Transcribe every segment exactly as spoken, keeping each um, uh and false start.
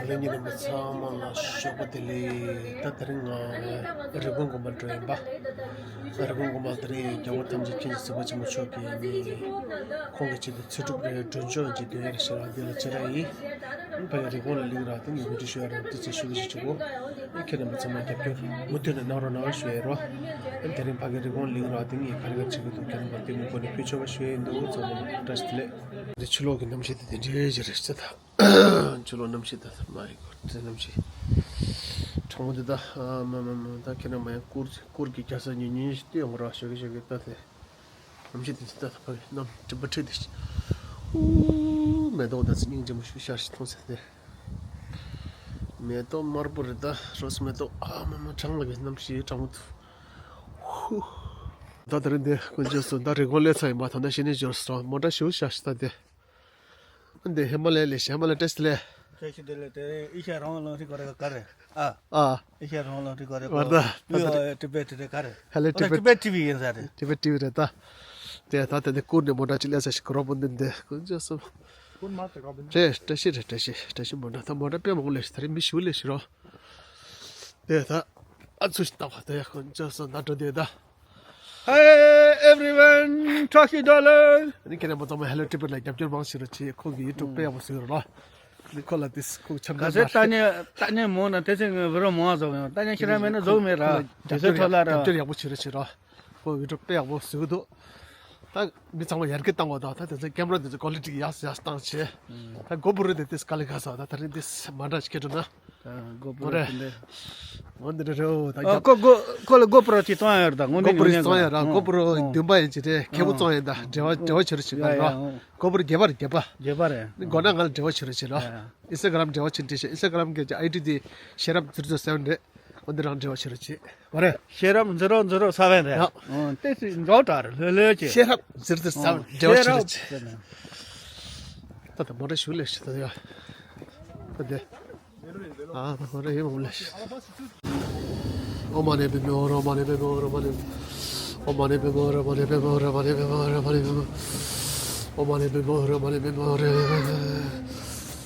ལས་ཉིན་རིན་པོ་ཚང་མ་ལ་ཞོགས་པ་བདེ་ལེགས། ད་དེ་རིང་ང་རི་ཀོན་དགོན་པར་འགྲོ་ཡིན་པ། རི་ཀོན་དགོན་པ་དེ་རིང་རྒྱལ་བ་ཐམས་ཅད་མཁྱེན་ཅིང་གཟིགས་པ་ཆེན་པོ་མཆོག་གིས་ནི་ཁོང་གི་ཆེད་དུ་ཚེ་སྒྲུབ་རེ་མགྲོན་ཆོག་ཅིག་འདོན་ཡ་ཞེས་པ་འདི་ལ་ཕྱི་ར་ཡིན། ཕ་གི་རི་ཀོན་ལ་ལིང་ར་དེ་ངས་བི་ཌིའོ་ཞུ་ཡ་རང་དུས་ཚོད་ཞུ་གི་ཞིག་བྱེད་གོ། ཁྱེད་རྣམ་པ་ཚང་མ་རྒྱབ་སྐྱོར་མུ་མཐུད་ནས་གནང་རོགས་གནང་བ་ཞུ་ཡ་རོ། དེ་རིང་ཕ་གི་རི་ཀོན་ལིང་ར་དེ་ངས་ག་རེ་ག་རེ་བྱེད་གི་འདུག་ཁྱེད་རྣམ་པ་དེ་མུ་མགོ་ནས་ཕུལ་ཆོག་པ་ཞུ་ཡ་ཡིན། འདུག་ཚང་མ་བཀྲ་ཤིས་བདེ་ལེགས། འདི་ཕྱི་ལོགས་ཀྱི་གནམ་གཤིས་དེ་དེ་འདྲའི་ཞིག་རེད་ཟེར་ད། ཕྱི་ལོགས་གནམ་གཤིས་ད། མ་ཡི་གོ་དེ་གནམ་གཤིས་གྲང་མོ་དེ་ད། ཨ་མ་མ་མ་ད་ཁྱེད་རང་མ་ཡང་གུར་གུར་གྱི་རྒྱ་ས་ཉིན་ཉིན་ཞིག་སྟོན་འོང་ར་ཞོགས་ཀས་ཞོགས་ཀས་ད་དེ། གནམ་གཤིས་དེ་ཚོ་ད་ད་ཕ་གི་གནམ་སྤྲིན་པ་འཁྲིགས་དེ་ཞིག་ཨུ་མེ་ཏོག་ད་ཚེ་སྙིང་རྗེ་མོ་ཞིག་ཤར་ཞིག་མཐོང་ཟེར་ཏེ། མེ་ཏོག་དམར་པོ་རེད་ད། རོ་སི་མེ་ཏོག་ཨ་མ་མ་གྲང་ལ་གི་གནམ་གཤིས་གྲང་མོ་འདུག་ཧུ། ད་དེ་རིང་འདི་དཀོན་མཆོག་གསུམ་ད་རི་ཀོན་སླེབས་ཚར་ཡིན་པ། ད་ལྟ་ཤི་ནས་འབྱོར་སོང་། མོ་ཊ་ཞེ་པོ་ཤར་ཞིག་ད་དེ། འདི་ཧི་མ་ལ་ཡ་ལས་ཧི་མ་ལ་ཡ་བཀྲ་ཤིས་བདེ་ལེགས། བཀྲ་ཤིས་བདེ་ལེགས། དེ་ཨི་ཤ་རང་ལོ་ཧྲི་གོ་རེ་ག་རེ། ཨ། ཨ། ཨི་ཤ་རང་ལོ་ཧྲི་གོ་རེ་གོ། ཝར་ད། ད་ད། ཊི་བེ་ཊི་རེ་ག་རེ། ཧེ་ལོ་ཊི་བེ་ཊི། ཊི་བེ་ཊི་ཝི་ཡིན་ས་རེད། ཊི་བེ་ཊི་ཝི་རེད་ད། དེ་ད་དེ་འདི་བསྐུར་ནས་མོ་ཊ་ཅིག་སླེབས་ས་ཞིག་གི་རོ་པོ་འདི་འདི་དཀོན་མཆོག་གསུམ། རེད། བཀྲ་ཤིས་རེད། བཀྲ་ཤིས། བཀྲ་ཤིས་མོ་ཊ། ད་མོ་ཊ་དཔེ་མང་པོ་སླེབས་ཤག་ད་རེས་མི་ཞེ་པོ་སླེབས་ཤག་རོ། དེ་ད་ཨ་ཚུ་ཞིག་བཏགས་པ་དེ་དཀོན་མཆོག་གསུམ་ད་འགྲོ་དེ་ད། Hey everyone, Taxi Dollar. ནི་ཁྱེད་རང་མ་ཚང་མ་ཧེ་ལོ་ཊི་བེ་ཊི་ལ་རྒྱབ་སྐྱོར་མང་ཞིག་རོ་བྱེད། ཁོང་གི་ཡུ་ཊུབ་དཔེ་ཡག་པོ་བཟོས་རོ། ནི་ཁོ་ལ་དེ་ཁོང་འཆམ་ག་ཚད་ལྟ་ཉན་ལྟ་ཉན་མང་ན་དེ་ཚེ་ངའི་བི་རོ་མང་བཟོ་ཡོང་། ལྟ་ཉན་ཁྱེད་རང་མེད་ན་བཟོ་མེད་ར། དེ་ཚོའི་ཐོག་ལ་ར་རྒྱབ་སྐྱོར་ཡག་པོ་བྱེད་རོ་བྱེད་རོ། ཁོ་ཡུ་ཊུབ་དཔེ་ཡག་པོ་བཟོས་འདུག་ད་མི་ཚང་མ་ཡར་རྒྱས་བཏང་བ་དང་ད་དེ་ཚོ་ཀེམ་ར་དེ་ཚོ་ཀོ་ལི་ཊི་ཡག་ཡག་བཏང་བྱས། ད་གོ་པུ་རོ་དེ་དེ་སྐ་ལེ་ཁ་ས་ད་ད་རིང་དེ་མ་འདྲ་ཞིག་སྐྱེ་འགྲོ་ན། ཨ། གོ་པུ་རོ་དེ་འདྲ། འོ་འདི་འདྲ་རེད། ད་ཨ། རྒྱབ། ཁོ་གོ་ཁོ་ལ་གོ་པུ་རོ་གཅིག་བཙོང་ཡ་རེད་ད། དངོས་གནས་གོ་པུ་རོ་ཉོ་ཉོ་བཙོང་ཡ་ར། གོ་པུ་རོ་ཨ། བདུན་པ་ཡིན་གྱི་རེད། ཁེ་པོ་ཨ། བཙོང་ཡ་ད། འབྲེལ་བ་འབྲེལ་བ་བྱེད་རོགས་བྱེད་ཡ་ཡ་ར། ཨ། གོ་པུ་རོ་བརྒྱད་པ་རེད། བརྒྱད་པ། བརྒྱད་པ་རེད། ཨིན་སི་ཊ་གྷི་རམ་འབྲེལ་བ་བྱེད་རོགས་བྱེད་རོགས། ཨ། ཨིན་སི་ཊ་གྷི་རམ་འབྲེལ་བ་བྱེད་འདྲི་ཤག་ཨིན་སི་ཊ་གྷི་རམ་གྱི་ཨའི་ཌི་དེ་ཤེས་རབ་ཛི་རོ་ཛི་རོ་སེ་བེན་རེད། འོ་འདི་རང་འབྲེལ་བ་བྱེད་རོགས་བྱེད། མ་རེད། ཤེས་རབ་ཛི་རོ་ཛི་རོ་སེ་བེན་རེད། ཡ། ཨོ་དེ་སུ་འགྲོ་གྲ་རེད། ལྷོད་ལྷོད་ཀྱི། ཤེས་རབ་ཛི་རོ་ཛི་རོ་སེ་བེན། ཨོ་འབྲེལ་བ་ཤེས་རབ་བྱེད་རོགས་བྱེད། ད་ད་མོ་ཊ་ཞུ་ལེ་ཤི་ད་ཡ། ད་དེ། ཨ་ད་མོ་ཊ་ཡེ་མོ་ལེ་ཤི། ཨོཾ་མ་ཎི་པདྨེ་ཧཱུྃ། ཨོཾ་མ་ཎི་པདྨེ་ཧཱུྃ། ཨོཾ་མ་ཎི་པདྨེ་ཧཱུྃ། ཨོཾ་མ་ཎི་པདྨེ་ཧཱུྃ། ཨོཾ་མ་ཎི་པདྨེ་ཧཱུྃ། ཨོཾ་མ་ཎི་པདྨེ་ཧཱུྃ།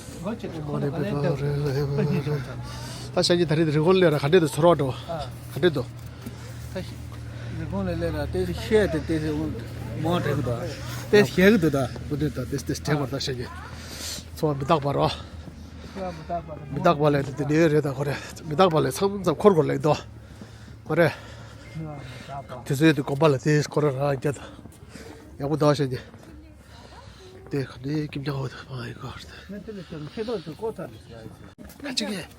ཨོཾ་མ་ཎི་པདྨེ་ཧཱུྃ། ཨོཾ་མ་ཎི་པདྨེ་ཧཱུྃ། ད་ཤ་ཉེ་ད་རེས་རི་ཀོན་ལས་ར་ག་འདྲས་འདུག་ཚོར་བ་འགྲོ། ཨ། ག་འདྲས་འདུག་ད་རི་ཀོན་ལས་ལས་ར་དེ་ཤེས་དེ་དེ་མོ་འདྲ་གི་འདུག་དེ་ཤེས་གི་འདུག་ད་མོ་དེ་ད་དེ་དེ་དྲན་པར་ད་ཤ་ཉེ་ཚོར་བ་མི་རྟག་པ་རོ། མི་རྟག་པ་ལས་དེ་དེ་ནས་རེད་ད་ཁོ་རེ། མི་རྟག་པ་ལས་མཚམས་མཚམས་འཁོར་དགོས་ལེགས་འདུག་ཁོ་རེ། དེ་ཚོའི་དེ་དགོན་པ་ལ་དེ་ཁོ་ར་ར་རྒྱ་ད་ཡག་པོ་འདུག་ཤ་ཉེ། དེ་ག་ནས་ཀིམ་ཀྱང་ཧོ་དེ་མ་ཡི་གོ་རེད། ནི་དེ་ལས་ཀྱང་ཤེས་རྟོགས་ཀྱི་ལྐོག་ཚ་རེད་ཟེར་ཡ་ཡིན། ཁ་ཅིག་གིས།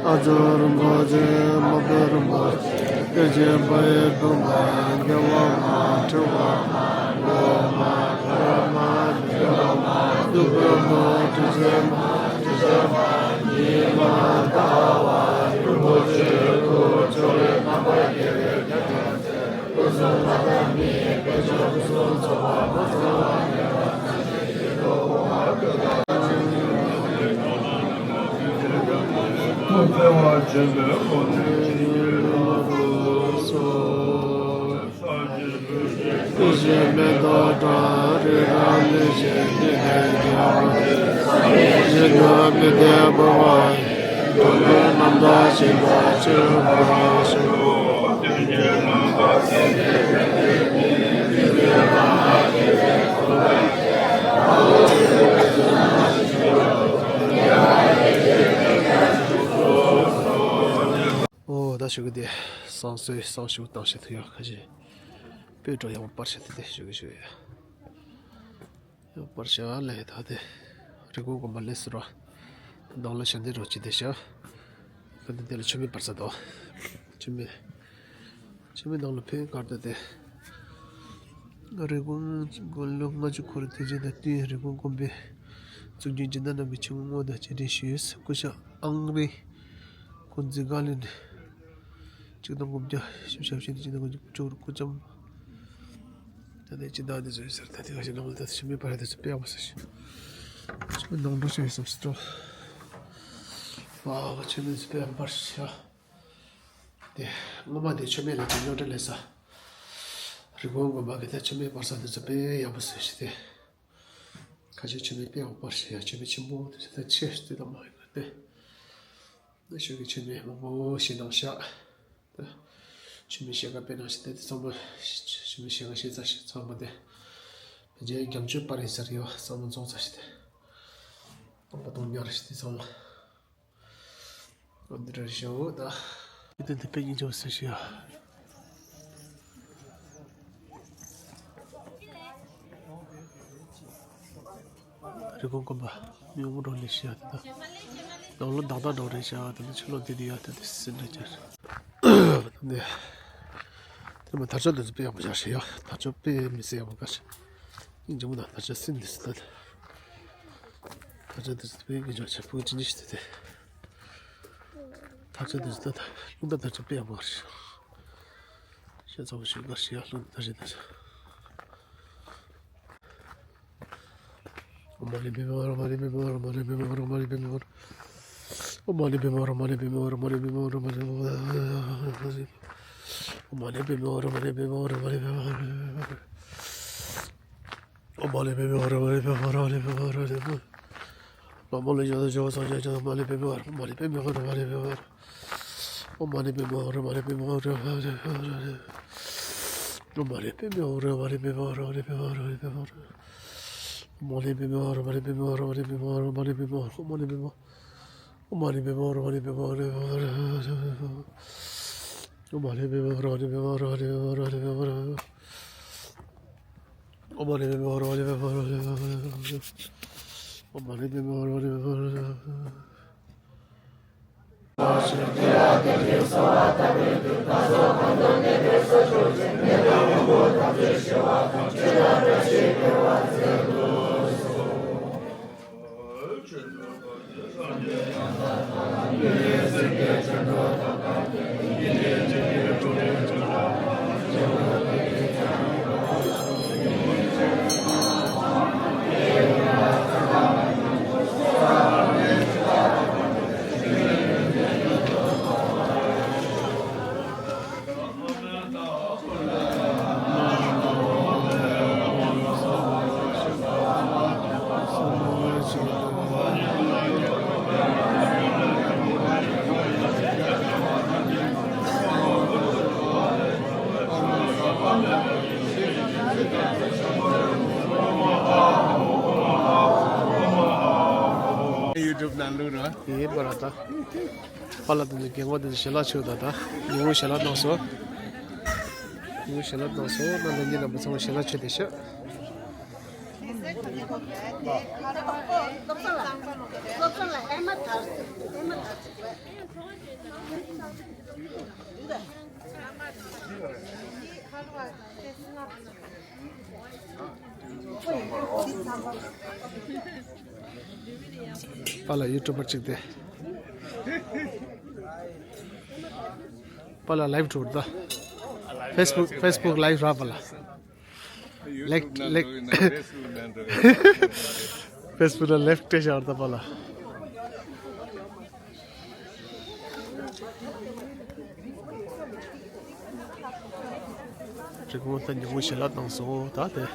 ཨ་ཙོ་རིན་པོ་ཆེ། སྨུག་པོ་རིན་པོ་ཆེ། ཐེག་ཆེན་དཔལ་ཡེ་སྒྲུབ་པ། རྒྱལ་བ་དང་ཁྲི་པ་དང་སྒོ་མ་ཁ་ར་མ་རྒྱལ་བ་མ་སྟུག་པོ་མ་དྲི་ཟ་མ་དྲི་ཟ་མ་ཉི་མ་ཟླ་བ་རིན་པོ་ཆེ་སྐུ་ཕྱོགས་རིས་རྣམ་པར་རྒྱལ་བའི་རྒྱལ་ཕྲན། ཨོ་ད་ཞུ་གི་དེ་བསང་གསོལ་བསང་ཞུ་བཏང་ཞིག་ཐུ་ཡོད་ཁ་ཅིག་སྤོས་གྲོགས་ཡག་པོ་པར་ཞིག་དེ་དེ་ཞུ་གི་ཞུ་ཡ། ཡང་པར་བྱ་ལས་ད་དེ་རི་ཀོན་དགོན་པ་ལས་ཟེར་བ། ནང་ལ་ཞལ་འདེབས་རོགས་བྱེད་དེ་བྱ། ད་དེ་དེ་ལ་མཆོད་མེ་སྤར་ས་དང་། མཆོད་མེ། མཆོད་མེ་ནང་ལ་ཕན་ཁར་ད་དེ། རི་ཀོན་དགུང་ལོ་ལྔ་བཅུ་འཁོར་དུས་ཆེན་དང་བསྟུན་རི་ཀོན་དགོན་པའི་བཙུགས་རྒྱུའི་སྦྱིན་བདག་རྣམས་ཀྱི་ཆེད་དུ་བསྔོ་བ་དང་རྗེས་དྲན་ཞུས། སྐུ་ཞབས་ཨང་རི་ཀོན་ཛི་ག་ལིན། ཆིག་སྟོང་དགུ་བརྒྱ་བཞི་བཅུ་ཞེ་བཞི་ནས་ཆིག་སྟོང་དགུ་བརྒྱ་དགུ་བཅུ་སྐུ་ལྕམ། ད་ལྟའི་སྦྱིན་བདག་འདི་ཚོ་ཡོད་ཟེར། ད་ལྟའི་ཁ་ཤས་ནང་ལ་ད་ལྟ་མཆོད་མེ་སྤར་ཡ་དེ་ཚོ་དཔེ་ཡག་པོ་ཟེར་ཞིང་། མཆོད་མེ་ནང་འགྲོ་བྱས་ཡོད་བསམ་སྲིད་དོ། ཨ་མཆོད་མེ་དེ་ཚོ་དཔེ་ཡག་པོ་སྤར་ཤག་དེ་སྔོན་མ་དེ་མཆོད་མེ་ལ་དེ་རྙོག་དྲ་ལས་ས། རི་ཀོན་དགོན་པ་གི་ད་མཆོད་མེ་སྤར་ས་དེ་ཚོ་དཔེ་ཡག་པོ་ཟེར་ཞིང་དེ། ཁ་ཤས་མཆོད་མེ་དཔེ་ཡག་པོ་སྤར་ཤག་ཡ་མཆོད་མེ་ཆེན་པོ་དེ་ཚོ་ད་ཆེ་ཞིག་དེ་དང་མ་ཡིན་པ་དེ། ན་ཞོགས་ཀྱི་མཆོད་མེ་མང་པོ་ཞིག་གནང་ཤག་ད་མཆོད་མེ་ཞལ་ཁ་དཔེ་གནང་ཞིག་དེ་དེ་ཚང་མ་མཆོད་མེ་ཞལ་ཁ་ཞིག་ཚར་ཞིག་ཚང་མ་དེ། བྱས་རྒྱ་མཆོད་པར་ཡིན་ས་རེད་བ། ཚང་མ་འཛོམས་ཚར་ཞིག་དེ། སྟོང་པ་སྟོང་ཉག་རེད་ཞིག་དེ་ཚང་མ། འོ་འདི་འདྲ་ཞོག་ད། དེ་དེ་དཔེ་སྙིང་རྗེ་པོ་ཟེར་ཞིག་ཡ། རི་ཀོན་དགོན་པ་མི་མང་པོ་འགྲོ་ནས་ཤི་ཡ་དེ་དང་། ནང་ལོ་དག་དག་འགྲོ་རེད་ཤག་དེ་ནས་ཕྱི་ལོ་དེ་དུས་ཡ་དེ་དེ་སྲིད་འདྲ་ཅར། དེ་ནས་དེ་མ་དར་ལྕོག་དེ་ཚོ་དཔེ་ཡག་པོ་བཞག་ཤག་ཡ། དར་ལྕོག་དཔེ་མི་སྲིད་ཡག་པོ་ག་ཤག་སྙིང་རྗེ་མོ་དང་དར་ལྕོག་སྲིད་འདི་སྲིད་དང་། དར་ལྕོག་དེ་ཚོ་དཔེ་སྙིང་རྗེ་པོ་ཆེ་བུ་ཅི་འདྲ་ཞིག་དེ་དེ། དར་ལྕོག་དེ་ཚོ་ད་རླུང་རྟ་དར་ལྕོག་དཔེ་ཡག་པོ་ག་ཤག་ཤ་ཚ་བོ་ཞིག་ག་ཤག་ཡ། རླུང་རྟ་དར་ལྕོག་དེ་ཚོ། ནང་ལུགས་ར། དེ་པ་ར་ད། པ་ལ་དེ་ནི་རྒན་པ་དེ་ནི་ཞལ་ལག་མཆོད་ད་ད། ཉུང་ངུ་ཞལ་ལག་གནང་སོང་། ཉུང་ངུ་ཞལ་ལག་གནང་སོང་། ན་ལེ་ཉིན་ལ་མི་ཚང་མ་ཞལ་ལག་མཆོད་དེ་ཤག་པ་ལ་ཡུ་ཊུབ་པར་གཅིག་དེ། པ་ལ་ལའིབ་འགྲོ་ད། ཕེ་སི་བུག་ཕེ་སི་བུག་ལའིབ་ར་པ་ལ། ལེགས་ལེགས། ཕེ་སི་བུག་ལ་ལེགས་སྤྲད་བཞག་ད་པ་ལ། རི་ཀོན་ད་ཉུང་ངུ་ཞལ་ལག་བཏང་སོང་ད་དེ།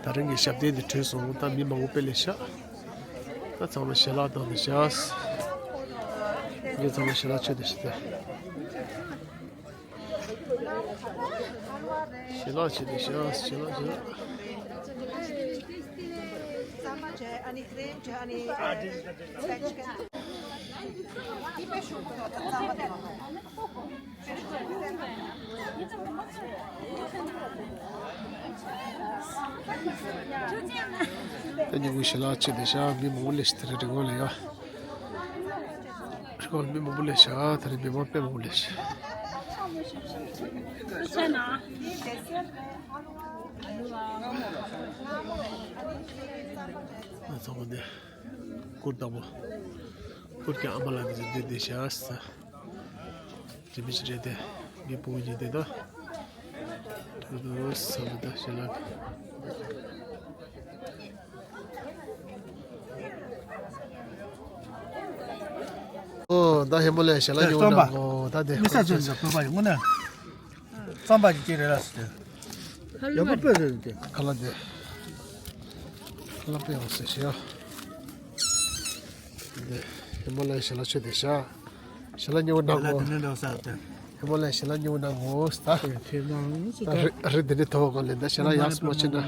ད་རིང་གི་ཞབས་བརྟན་དེ་གྲོལ་སོང་ད་མི་མང་པོ་དཔེ་ལེ་ཤ། ད་ཚང་མ་ཞལ་ལག་བཏང་དེ་ཤག་ངས་ཚང་མ་ཞལ་ལག་མཆོད་དེ་ཤག་དེ། ཞལ་ལག་བྱེད་དེ་ཤག་ཞལ་ལག་ཞལ་ལག་ད་ཉིན་གུང་ཞལ་ལག་བྱེད་དེ་ཤག་མི་མང་པོ་ལེ་ཤ་དེ་རེད་རི་ཀོན་ལ་ཡ། རི་ཀོན་ལ་མི་མང་པོ་ལེ་ཤ་དེ་རེད་མི་མང་དཔེ་མང་པོ་ལེ་ཤ། ང་ཚོ་འདི་གུར་བཏང་པོ། གུར་གྱི་ཨ་མ་ལགས་འདི་ཚོ་འདི་བསྡད་ཤག་ཟེར། དེ་མི་ཞིག་རེད་དེ། ངའི་ཕྲུ་གུ་གཉིས་དེ་ད། ད་དུ་ས་མི་ད་ཞེ་ལགས། ཨོ་ད་ཧེ་མོ་ལས་ཞེ་ལགས་ཉོ་ན་ཨོ་ད་དེ། མི་ས་ཚོད་འཛིན་བོད་པ་ཡིན་དངོས་གནས། རྩམ་པ་ཅིག་ཅིག་རེད་ལ་ཟེར་ཏེ། ཡག་པོ་དཔེ་རེད་དེ། ཁ་ལག་དེ། ཁ་ལག་དཔེ་ཡག་ཟེར་ཞེ་ཡ། དེ་ཧེ་མོ་ལས་ཞེ་ལགས་མཆོད་དེ་ཤག་ཞེ་ལགས་ཉོ་ན་ཨོ། དེ་ནས་འགྲོ་ས་དེ། ཧེ་མོ་ལས་ཞེ་ལགས་ཉོ་ན་ཨོ་ད། དེ་ཁྱེད་རང་ད་རི་རི་དེ་ནས་ཐོག་ག་ལེན་ད་ཞེ་ལགས་ཡག་སུ་མ་ཕྱིན་ན།